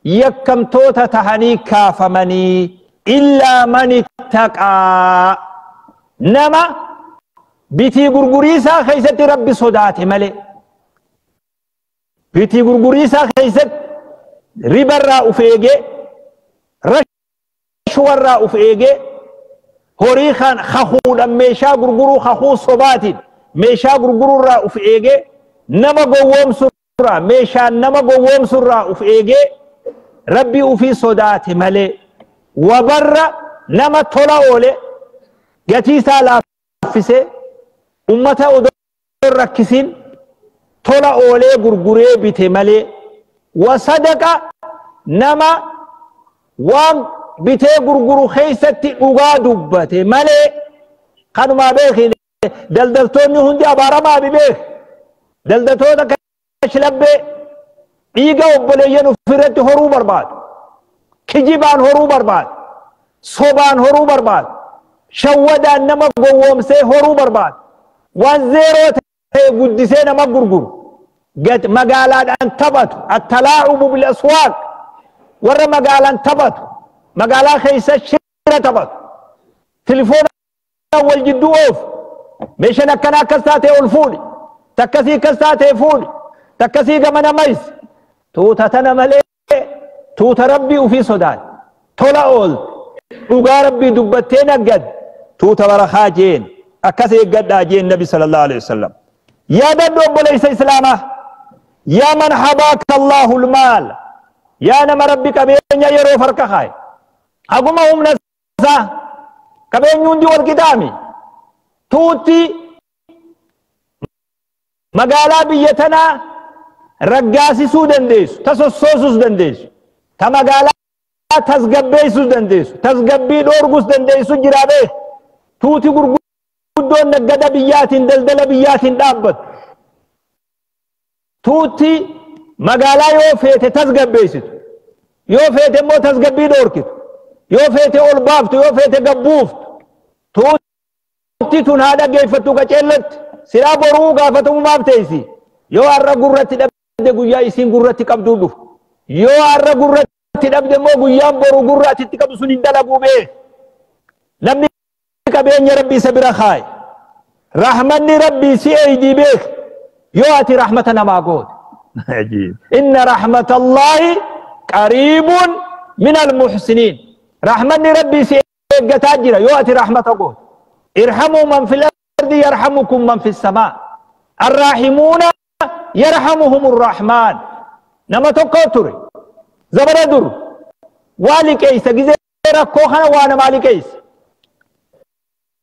يكم توتا تهني كافمني إلا من اتقى نما بيتي غرغريسا خيست ربي صداتي ملي بيتي غرغريسا خيست ربرا أفيجي رشورا أفيجي هوريخان خخودا ميشا غرغرو خخو صباتي ميشا غرغرو را أفيجي نما قوم سرا ميشا نما قوم سرا أفيجي ربي أفي صداتي ملي وبر نما تولا أولي قتيسا لافسي أمتا أدور ركسين تولا أولي غرغري بيتي ملي وصدق نما وام بيتي غرغرو خيستي أغا دبتي ملي خانو ما بيخي دلدلتوني هندي أبارا ما بيخ دلدلتونا كشلبي Dhiiga obboleeyyan ofirratti horuu barbaadu. Kijibaan horuu barbaadu. Sobaan horuu barbaadu. Shawwadaan nama gowwoomsee horuu barbaadu. Waan zeeroo ta'e guddisee nama gurguru. Magaalaadhaan taphatu. Attalaacubu bil aswaaq. Warra magaalaan taphatu. Magaalaa keessa shira taphatu. Tilifoona wal jidduu oofu. Meeshaan akkana akkas taatee ol fuudhi. Takkasii akkas taatee fuudhi. Takkasii gamana maysi. Tuuta tana malee tuuta rabbii ufii sodaate. Tola oolte. Dhugaa rabbii dubbattee naggadde. Tuuta barakaa jeen. Akkas eeggadhaa jeen Nabi sallallahu alaihi wasallam. Yaadadhu obboleessa Islaamaa. Yaa man habaaka Allahu lmaal. Yaa nama rabbi qabeenya yeroo farka kaaye. Haguma humna isaa qabeenyi hundi wal qixaami. Tuutti magaalaa biyya tanaa raggaasisuu dandeessu, tasossoosuus dandeessu, ta magaalaa tasgabbeessuus dandeessu, tasgabbii dhoorguus dandeessu jira beek. Tuuti gurguddoon naggada biyyaatiin daldala biyyaatiin dhaabbattu. Tuutti magaalaa yoo feete tasgabbeessitu, yoo feete immoo tasgabbii dhoorkitu, yoo feete ol baaftu, yoo feete gabbuuftu. Tuutti tun haa dhaggeeffattu qaceellatti. Silaa boruu gaafatamummaaf teessi. Yoo har'a gurratti dhabde guyyaa isiin gurratti qabduu dhufu. Yoo har'a gurratti dhabde immoo guyyaan boruu gurra atitti qabdu sun hin dalaguu beek. Namni qabeenya rabbii isa bira kaaye. Rahmanni rabbii si eeydii beek. Yoo ati rahmata namaa goote. Ajiib. Inna rahmatallaahi qariibun min almuhsiniin. Rahmanni rabbii si eeggataa jira yoo ati rahmata goote. Irhamuu man fil ardi yarhamukum man fis samaa. Arraahimuuna yarhamuhum rrahmaan. Nama tokko ture. Zabana dur. Waa liqeeysa gizee rakkoo kana waa namaa liqeeysa.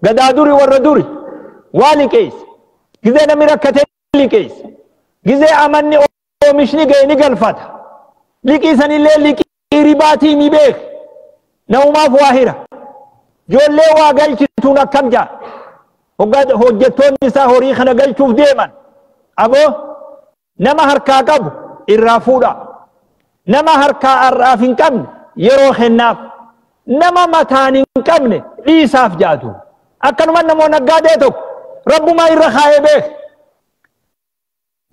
Gadaa duri warra duri. Waa liqeeysa. Gizee namni rakkatee liqeeysa. Gizee amanni oomishni ga'e ni galfata. Liqii sanillee liqii ribaatii ni beek. Namumaaf waa hira. Ijoollee waa galchituun akkam jaa. Hojjettoonni isaa horii kana galchuuf deeman. Aboo nama harkaa qabu irraa fuudha. Nama harkaa har'aaf hin qabne yeroo kennaaf. Nama mataan hin qabne dhiisaaf jaatu. Akkanuma namoonni naggaadee tokko rabbumaa irra kaayee beek.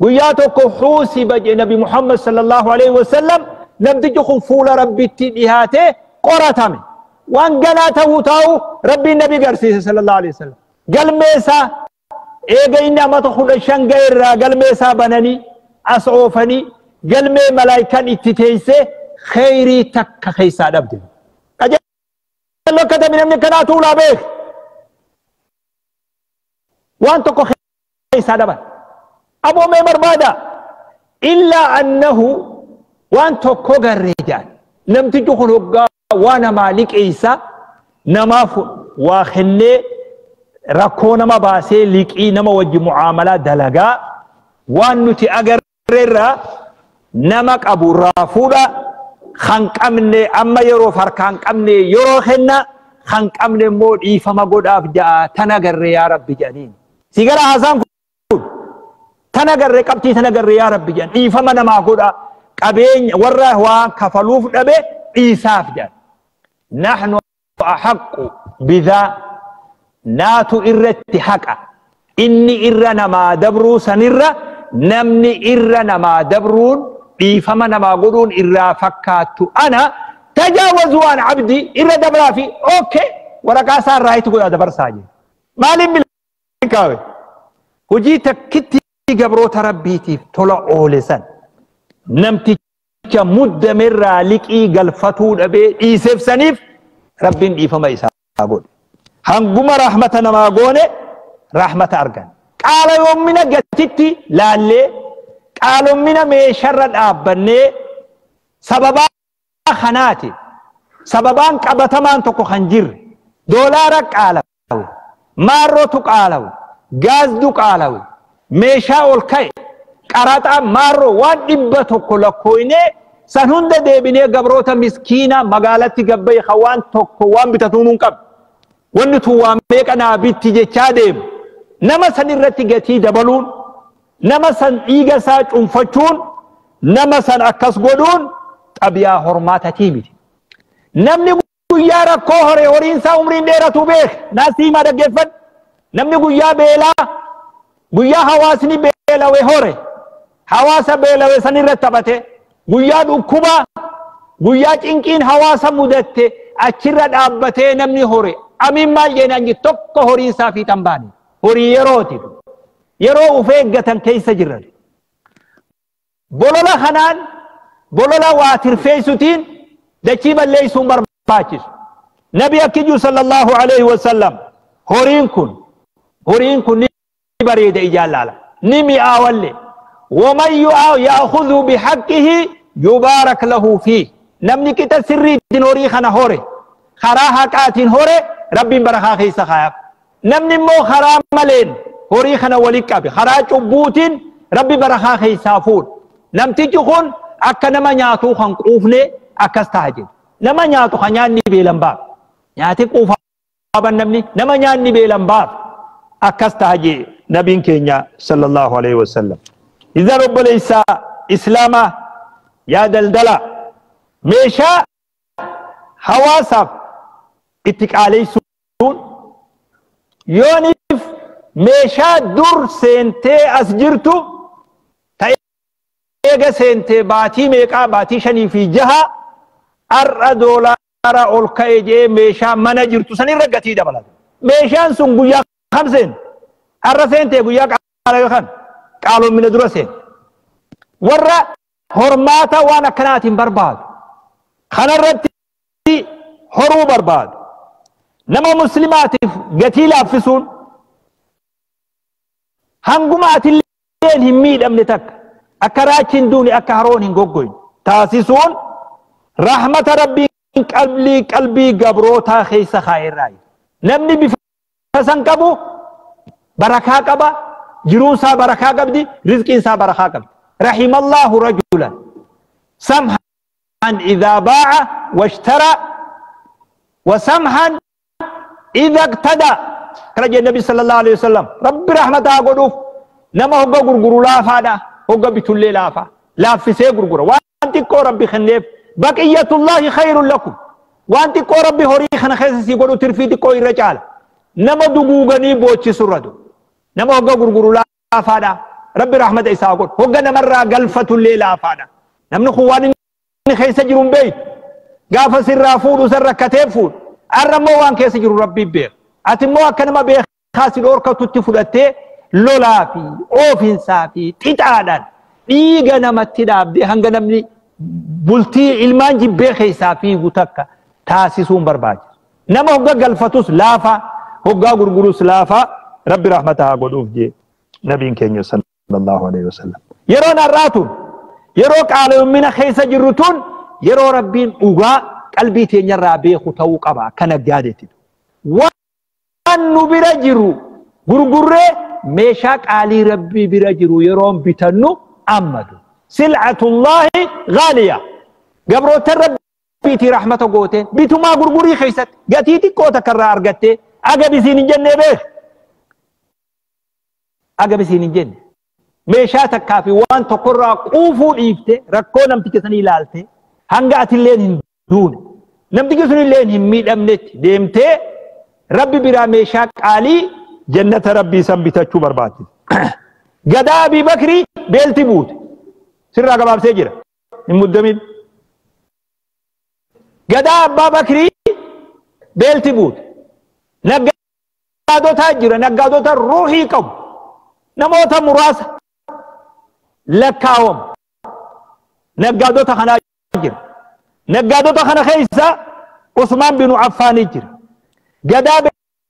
Guyyaa tokko xuusiba jee Nabi Muhammad sallallahu alaihi wasallam namtichi kun fuula rabbitti dhiyaatee qoratame. Waan ganaa ta'uu taa'u rabbiin nabi garsiise sallallahu alaihi wasallam. Galmee isaa eega inni amata 15 ga'e irraa galmee isaa bananii as oofanii galmee malaayikaan itti teessee kheyrii takka keessaa dhabde. Qajeello akka tabi namni kanaa tuulaa beek. Waan tokko keessaa dhaban. Aboo mee barbaada? Illaa annahu waan tokko garree jedhan. Namtichi kun hoggaa waa namaa liqeessa namaaf waa kennee rakkoo nama baasee liqii nama wajji mu'aamalaa dalagaa waan nuti agarreerraa nama qabu irraa fuudha kan qabne amma yeroof harkaan qabne yeroo kenna kan qabne immoo dhiifama godhaaf ja'a tana garree yaa rabbi jedhaniin. Si gara haasaan kun tana garree qabxii tana garree yaa rabbi jedhan dhiifama namaa godha qabeenya warra waan kafaluuf dhabe dhiisaaf jedhan. Nahnu ahaqqu bidaa naatu irratti haqa inni irra namaa dabruu sanirra namni irra namaa dabruun dhiifama namaa godhuun irraa fakkaattu ana tajaawazuu an abdi irra dabraa fi okay waraqaa isaa irraa itti godhaa dabarsaa jedhe. Maaliin milkaawe? Hojii takkitti gabroota rabbiitiif tola oole san namticha muddamerraa liqii galfatuu dhabee dhiiseef saniif rabbiin dhiifama isaa godhe. Hanguma rahmata namaa goone rahmata argan. Qaaloomina gatitti laallee qaaloomina meesharra dhaabbannee sababaa kanaati. Sababaan qabatamaan tokko kan jirre doolaara qaalawe, maarrootu qaalawe, gaazdu qaalawe, meeshaa ol ka'e, qaraxaa maarroo waan 100 lakkooynee san hunda deebinee gabroota miskiina magaalatti gabbaye kan waan tokko waan bitatuun hin qabne. Wanni tun waan meeqa naa bitti jechaa deemu. Nama san irratti gatii dabaluun, nama san dhiiga isaa cuunfachuun Nama san akkas godhuun xabiyaa hormaatatii miti. Namni guyyaa rakkoo hore horiin isaa umriin dheeratu beek. Naasii himaa dhaggeeffadhu. Namni guyyaa beelaa, guyyaa hawaasni beelawe hore, hawaasa beelawe san irratti taphate, guyyaa dhukkubaa, guyyaa cinqiin hawaasa mudatte achirra dhaabbatee namni hore. Amiin maal jeenaan jiru tokko horiin isaa fiixan baane. Horii yerooti. Yeroo uf eeggatan keessa jiran. Bolola kanaan bolola waa tirfeessutiin dachii balleessuun barbaachisu. Nabi akkijuu sallallahu alaihi wasallam horiin kun ni bareeda ijaan laala. Ni mi'aawalle. ومن يأخذ بحقه يبارك له فيه. Namni qixa sirriitiin horii kana hore, karaa haqaatiin hore, Rabbiin barakaa keessa kaayaaf. Namni immoo karaa maleen horii kana walitti qabe, karaa cubbuutiin, Rabbi barakaa keessaa fuudha. Namtichi kun akka nama nyaatuu kan quufne akkas ta'a jedhu. Nama nyaatu kan nyaanni beelan baaf. Nyaati quufaa namni nama nyaanni beelan baaf akkas ta'a jee nabiin keenya sallallahu alaihi wasallam. Idan obboleessa Islaamaa, yaa daldala, meeshaa hawaasaaf itti qaaleessuun, yooniif meeshaa dur seentee as jirtu ta'e, eega seentee baatii meeqaa, baatii shanii fi jaha, har'a doolaara ol ka'e jee meeshaa mana jirtu sanirra gatii dabalata. Meeshaan sun guyyaa kam seente? Har'a seentee guyyaa qaala kan qaaloomina dura seente. Warra hormaata waan akkanaatiin barbaadu. Kanarratti horuu barbaadu. Nama muslimaatiif gatii laaffisuun hanguma atilleen hin miidhamne takka, akka raachi hin duune, akka haroon hin goggoyne taasisuun rahmata Rabbiin qalbii gabrootaa keessa kaa'erraa. Namni bifa san qabu barakaa qaba, jiruun isaa barakaa qabdi, rizqiin isaa barakaa qabdi. رحم الله رجلا سمحا إذا باع واشترى وسمحا إذا اقتدى. كرج النبي صلى الله عليه وسلم. ربي رحمته قدوف نما هو غرغر لافا، هو بتولي لافا لافسي غرغر وانت كو ربي خنيف. بقية الله خير لكم. وانت كو ربي هوري خنا خيس سي غدو ترفيدي كو يرجال نما دغوغني بوچي سردو. نما هو غرغر لافا، ربي رحمة إساء قول هو نمر قلفة الليل أفادا. نمن خواني خيس جرون بيت قافة سر فود وسر كتيب فود أرمو وان كيس جرون ربي بيخ أتمو أكنما بيخ خاص الأوركا تتفلتي لولا في أوفين سافي تتعادن إيغا نمتي دابدي هنغا نمني بلتي علمان جي بيخ سافي غتكا تاسسون برباج. نما هو قلفتوس لافا، هو غرغروس لافا، ربي رحمتها قدوف جي نبي كينيو صلى الله عليه وسلم. Yeroon har'aatun yeroo qaala'umina keessa jirru tun yeroo Rabbiin dhugaa qalbii teenyarraa beeku ta'uu qaba akka naggaadeetti. Waan nu bira jiru gurgurree meeshaa qaalii Rabbii bira jiru yeroon bitannu ammadu. سلعة الله غالية. Gabroota Rabbiitii rahmata goote bitumaa gurgurii keessatti gatii xiqqoo takka irraa argatte agabisiin hin jennee beek. Agabisiin hin jenne. Meeshaa takkaa fi waan tokkorraa quufuu dhiifte, rakkoo namticha sanii ilaalte, hanga atilleen hin duune, namtichi sunilleen hin miidhamnetti deemtee Rabbi biraa meeshaa qaalii jannata Rabbii san bitachuu barbaachisa. Gadaa Abii Bakrii beelti buute. Sirraa gabaabsee jira. Hin muddamin. Gadaa Abbaa Bakrii beelti buute. Naggaadota jira. Naggaadota ruuhii qabu. Namoota muraasa lakkaawwamu. Naggaadota kanaa jira. Naggaadota kana keessa Usmaan binu Affaanii jira. Gadaa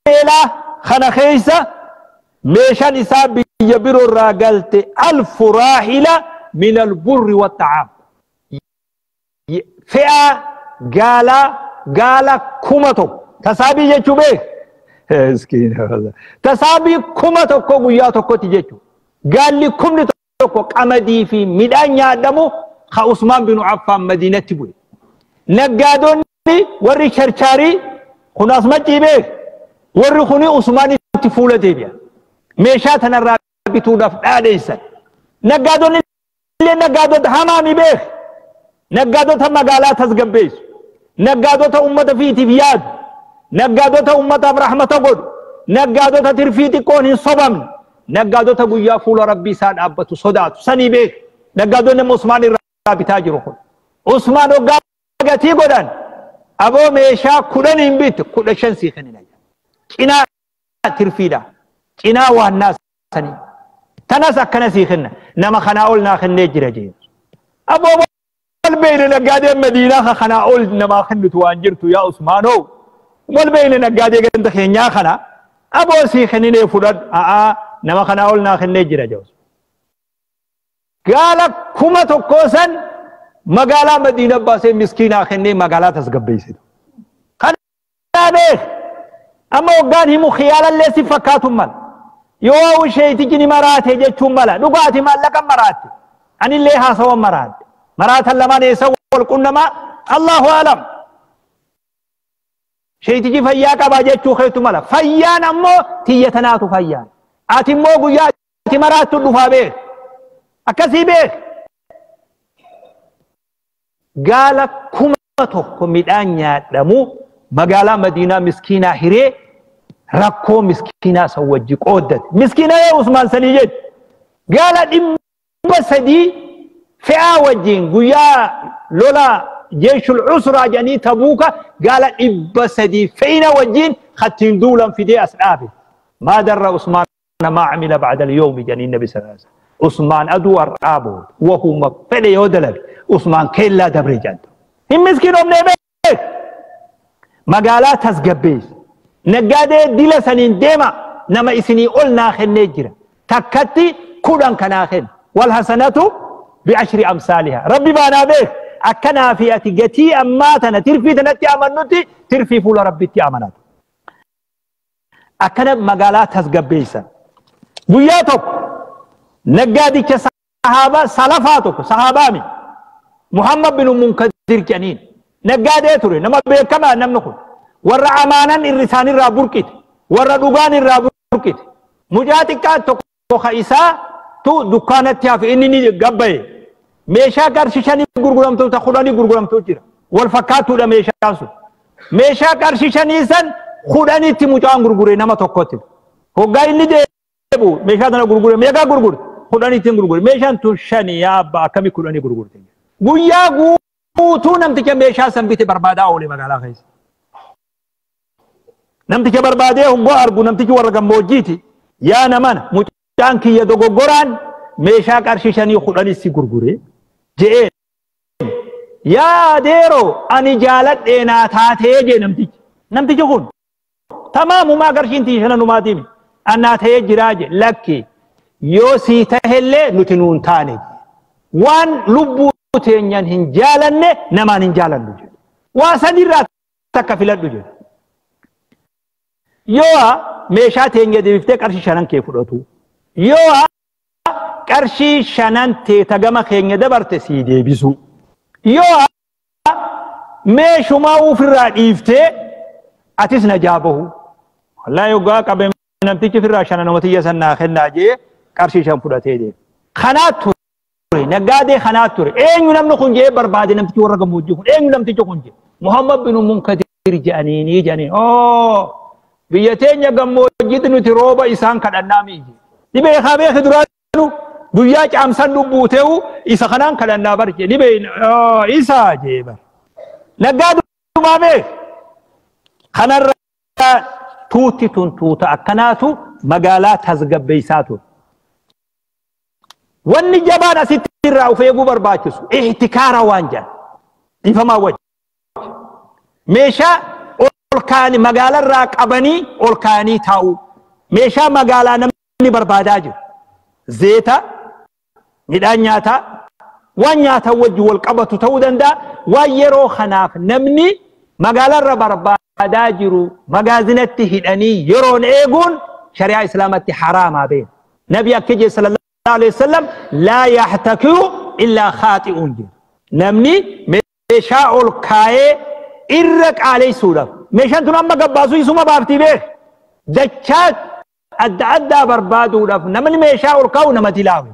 beelaa kana keessa meeshaan isaa biyya biroo irraa galte 1000 راحلة من البر والطعام. Fe'aa gaala 1000 tasaabii jechuu beek. Tasaabii 1000 guyyaa tokkotti jechuu. Gaalli 10,000 qamadii fi midhaan nyaadamu ka Usmaan binu Affaan Madiinatti bu'e. Naggaadonni warri charchaarii kun asmaccii beek. Warri kuni Usmaanitti fuula deebi'a. Meeshaa tanarraa bituudhaaf dhaadheessan. Naggaadonni Naggaadota hamaami beek. Naggaadota magaalaa tasgabbeessu. Naggaadota ummata fiitiif yaadu. Naggaadota ummataaf rahmata godhu. Naggaadota tirfii xiqqoon hin sobamne. Naggaadota guyyaa fuula rabbii isaa dhaabbatu sodaatu. Sanii beek. Naggaadonni amma Usmaan irraa bitaa jiru kun. Usmaan hoggaa gatii godhan aboo meeshaa 10 hin bitte 15 sii kennina. Cinaa tirfiidha. Cinaa waannaa sanii. Tanas akkana sii kenna. Nama kanaa ol naa kennee jira jee. Aboo wal beeyne naggaadeen Madiinaa kanaa ol namaa kennitu waan jirtu yaa Usmaanoo. Wal beeyne naggaadee ganda keenyaa kana aboo sii kenninee fudhadhu. A'aa nama kanaa ol naa kennee jira jee. Gaala 1000 san magaalaa Madiina baasee miskiinaa kennee magaalaa tasgabbeessitu. Kanaa beek. Amma hoggaan himu khiyaalallee si fakkaatu mala. Yoo isheetichi ni maraate jechuun mala. Dhugaati maallaqa maraatte. Anillee haasawan maraadhe. Maraatan lamaan eessa wal qunnamaa? Allahu alam. Sheetichi fayyaa qabaa jechuu keetu mala. Fayyaan ammoo tiyya tanaatu fayyaan. Ati immoo guyyaa ati maraattu dhufaa beek. Akkasii beek. Gaala 1000 midhaan nyaadhamu magaalaa Madiinaa miskiinaa hiree rakkoo miskiinaa san wajji qooddate. Miskiinaa yaa Usmaan sanii jechu. Gaala 300 fe'aa wajjin guyyaa lola jeeshul usraa jedhanii Tabuuka gaala 300 fe'ina wajjin kattiin duulan fidee as dhaabe. Maa darra Usmaan maa amila ba'da al-yawmi jedhanii Nabi sallallahu alaihi wasallam. Usmaan aduu har'aa booda wahuma fedhe yoo dalage Usmaan keellaa dabre jedhan. Hin miskiinomnee beek. Magaalaa tasgabbeessi. Naggaadee dila saniin deema nama isinii ol naa kennee jira. Takkatti 10 kanaa kenna. Wal hasanatu bi'ashri amsaaliha. Rabbi baanaa beek. Akkanaa fi ati gatii ammaa tana tirfii tanatti amannutti tirfii fuula rabbitti amanatu. Akkana magaalaa tasgabbeessan. Guyyaa tokko naggaadicha sahaabaa salafaa tokko sahaabaami Muhammad bin Munkadir jedhaniin naggaadee ture nama beekamaa namni kun. Warra amaanan irri isaanirraa burqite, warra dhugaan irraa burqite. Mucaa xiqqaa tokko ka isaa tu dukkaanatti hafe inni ni gabbaye. Meeshaa qarshii 5 gurguramtu ta 10 gurguramtu jira. Wal fakkaattuudha meeshaan sun. Meeshaa qarshii 5 san 10tti mucaan gurgure nama tokkotti. Hoggaa inni deebi'u meeshaa sana gurgure meeqa gurgurte? 10tti gurgure. Meeshaan tun 5 yaa abbaa akkamii 10 gurgurte? Guyyaa guutuu namticha meeshaa san bite barbaadaa oole magaalaa keessa. Namticha barbaadee hoggaa argu namtichi warra gammoojjiiti. Yaa namana mucaan kiyya dogoggoraan meeshaa qarshii 5 10 si gurgure je'een. Yaa adeeroo ani jaaladhee naa taatee jee namtichi. Namtichi kun tamaamumaa qarshiin tiyya shanan dhumaatiimi. Annaa ta'ee jiraa jee lakki yoo sii tahellee nuti nuun taane. Waan lubbuu teenyaan hin jaalanne namaan hin jaalannu jedhe. Waa sadirraa takka filadhu jedhe. Yoo meeshaa teenya deebiftee qarshii 5 kee fudhatu. Yoo qarshii 5 teeta gama keenya dabarte sii deebisu. Yoo meeshumaa ofirraa dhiiftee atis na jaabahu. Wallaahi hoggaa qabe namtichi ofirraa 5 nama tiyya san naa kennaa jee qarshii 5 fudhatee deema. Kanaa ture naggaadee kanaa ture. Eenyu namni kun jee barbaade namtichi warra gammoojjii kun eenyu namtichi kun jee. Muhammad bin Munkadir jedhaniini jedhanii. Oo biyya teenya gammoojjiitti nuti rooba isaan kadhannaa miiji. Ni beekaa beeki duraanu guyyaa caamsan lubbuuteewu isa kanaan kadhannaa barje. Ni beekna isaa jee bar. Naggaadumaa beek. Kanarraa tuutti tun tuuta akkanaatu magaalaa tasgabbeessaa ture. Wanni jabaan asitti irraa of eeguu barbaachisu ihtikaara waan jedhan. Dhiifamaa wajji. Meeshaa ol kaa'anii magaalarraa qabanii ol kaa'anii taa'u. Meeshaa magaalaa namni barbaadaa jiru. Zeeta, midhaan nyaataa, waan nyaatan wajji wal qabatu ta'uu danda'a. Waan yeroo kanaaf namni magaalarra barbaadaa jiru magaazinatti hidhanii yeroon eeguun shari'aa islaamatti haraamaa beena. Nabi akka jedhe sallallahu alaihi wasallam laa yahtakiru illaa khaaxi'uun jedhu. Namni meeshaa ol kaa'ee irra qaaleessuudhaaf meeshaan tun amma gabbaasuu isuma baaftii beek. Dachaa adda addaa barbaaduudhaaf namni meeshaa ol kaa'u namatti laafu.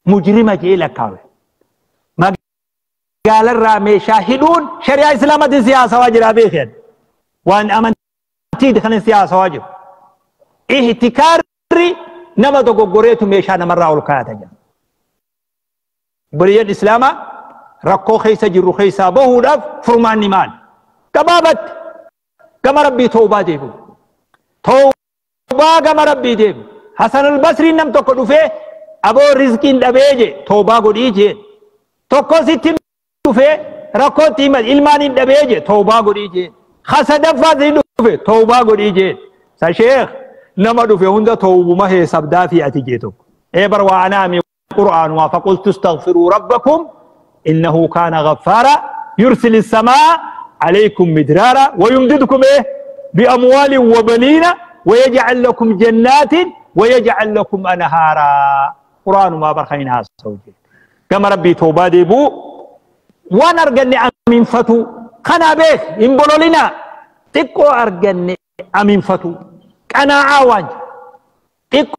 Mujrima jee lakkaawe. Magaalarraa meeshaa hidhuun shari'aa islaamaatiin siyaasawaa jira beekan. Waan amantii kan siyaasawaa jiru. Ihtikaarri nama dogoggoreetu meeshaa namarraa ol kaayata jira. Bariyan islaamaa rakkoo keessa jirru keessaa bahuudhaaf furmaanni maali? Gabaabatti gama rabbii toobaa deebi'u. Toobaa gama rabbii deebi'u. Hasan al-Basriin nam tokko dhufee aboo rizqiin dhabee je toobaa godhii jeen. Tokko sitti dhufee rakkootti hima ilmaan hin dhabee je toobaa godhii jeen. Hasadaffaa si dhufe toobaa godhii jeen. Sa sheekh nama dhufe hunda toobuma heesabdaa fi ati jee tokko. Ee bar waa anaami قرآن فقلت استغفروا ربكم إنه كان غفارا يرسل السماء عليكم مدرارا ويمددكم إيه بأموال وبنين ويجعل لكم جنات ويجعل لكم أنهارا. قرآن ما برخينها السوجي كما ربي توبة ديبو وانا أرجني أمين فتو خنا بيك إنبولو لنا تكو أرجني أمين فتو كنا عواج تكو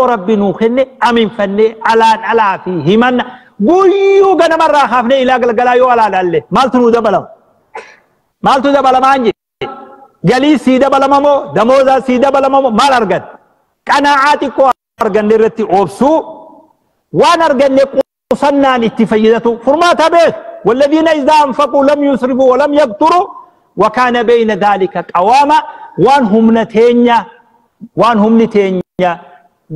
ربي نوخني أمين فني على على فيه من قيو قنا مرة خافني إلى قل قلا يو على على مالتو دبلم مالتو دبلم عنجي جلي سيدة بلمامو دموزا سيدة بلمامو مال أرجن كنا عاتقو أرجن رتي أوبسو وان أرجن قصنا نتفيدته فرماتا بيت والذين إذا أنفقوا لم يسرفوا ولم يقتروا وكان بين ذلك قواما وان هم نتينيا وان هم نتينيا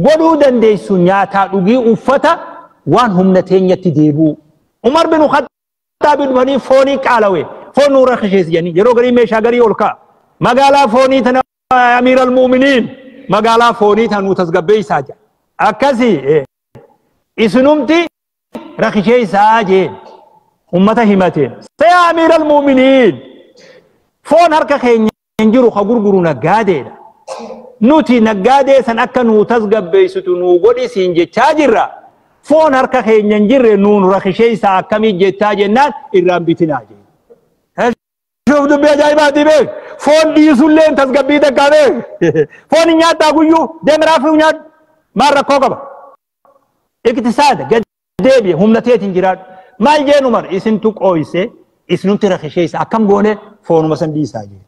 godhuu dandeessu nyaataa dhugii uffata waan humna teenyatti deebi'u. Umar bin Khattaab dhufanii foonii qaalawe foon nuura kasheessi jedhanii yeroo garii meeshaa garii ol ka'a. Magaalaa foonii tana amiir al-mu'miniin magaalaa foonii tana nu tasgabbeessaa jira. Akkasii isinumti rakisheessaa jeen ummata himateen. Saya amiir al-mu'miniin foon harka keenya hin jiru ka gurguru naggaadeedha. Nuti naggaadee san akka nuu tasgabbeessitu nuu godhi siin jechaa jirra. Foon harka keenya hin jirre nuun rakisheessaa akkamii jechaa jennaan irraan bitinaa jeen. Shuuf dubbii ajaa'ibaati beek. Foon dhiisullee tasgabbii takkaa beek. Foon hin nyaattaa guyyuu deemraafuu nyaadhu. Maal rakkoo qaba? Iqtisaada gad deebi'e humna teetiin jiraadhu. Maal jeen Umar isintu qooyse isinumti rakisheessa akkam goone foonuma san dhiisaa jeen.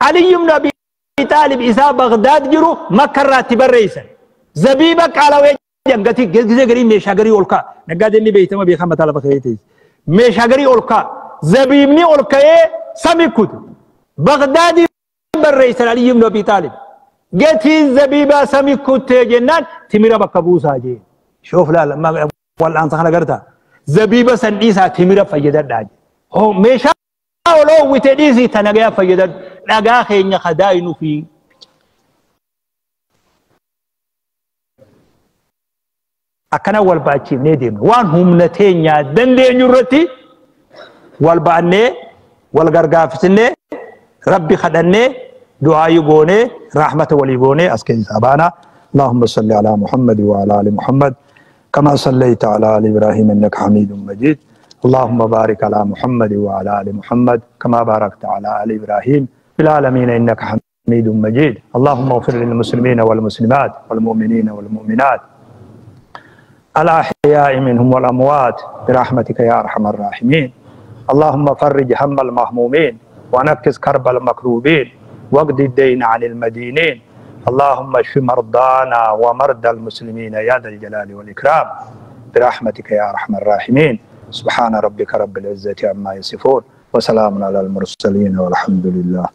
Aliyyi ibn Abi طالب إسا بغداد جرو مكة راتي بريسا زبيبة قالوا جنگتي غزي غري ميشا غري اولكا نغادني بيتما بي خمتا لبخيتي ميشا غري اولكا زبيبني اولكا سميكوت بغدادي بريسا علي بن ابي طالب جتي زبيبة سميكوت جنان تميرا بكبوسا جي شوف لا ما والان سخنا غرتا زبيبة سنديسا تميرا فيدد هو ميشا ولو وتديسي تنغيا فيدد dhagaa keenya kadaayinu fi akkana wal baachiifnee deemna waan humna teenyaa dandeenyu irratti wal ba'annee wal gargaafisnee rabbi kadhannee du'aayi goonee rahmata walii goonee as keessaa baana. اللهم صل على محمد وعلى آل محمد كما صليت على آل إبراهيم إنك حميد مجيد. اللهم بارك على محمد وعلى آل محمد كما باركت على آل إبراهيم في العالمين إنك حميد مجيد. اللهم اغفر للمسلمين والمسلمات والمؤمنين والمؤمنات الأحياء منهم والأموات برحمتك يا أرحم الراحمين. اللهم فرج هم المهمومين ونفس كرب المكروبين واقض الدين عن المدينين. اللهم اشف مرضانا ومرضى المسلمين يا ذا الجلال والإكرام برحمتك يا أرحم الراحمين. سبحان ربك رب العزة عما يصفون وسلام على المرسلين والحمد لله.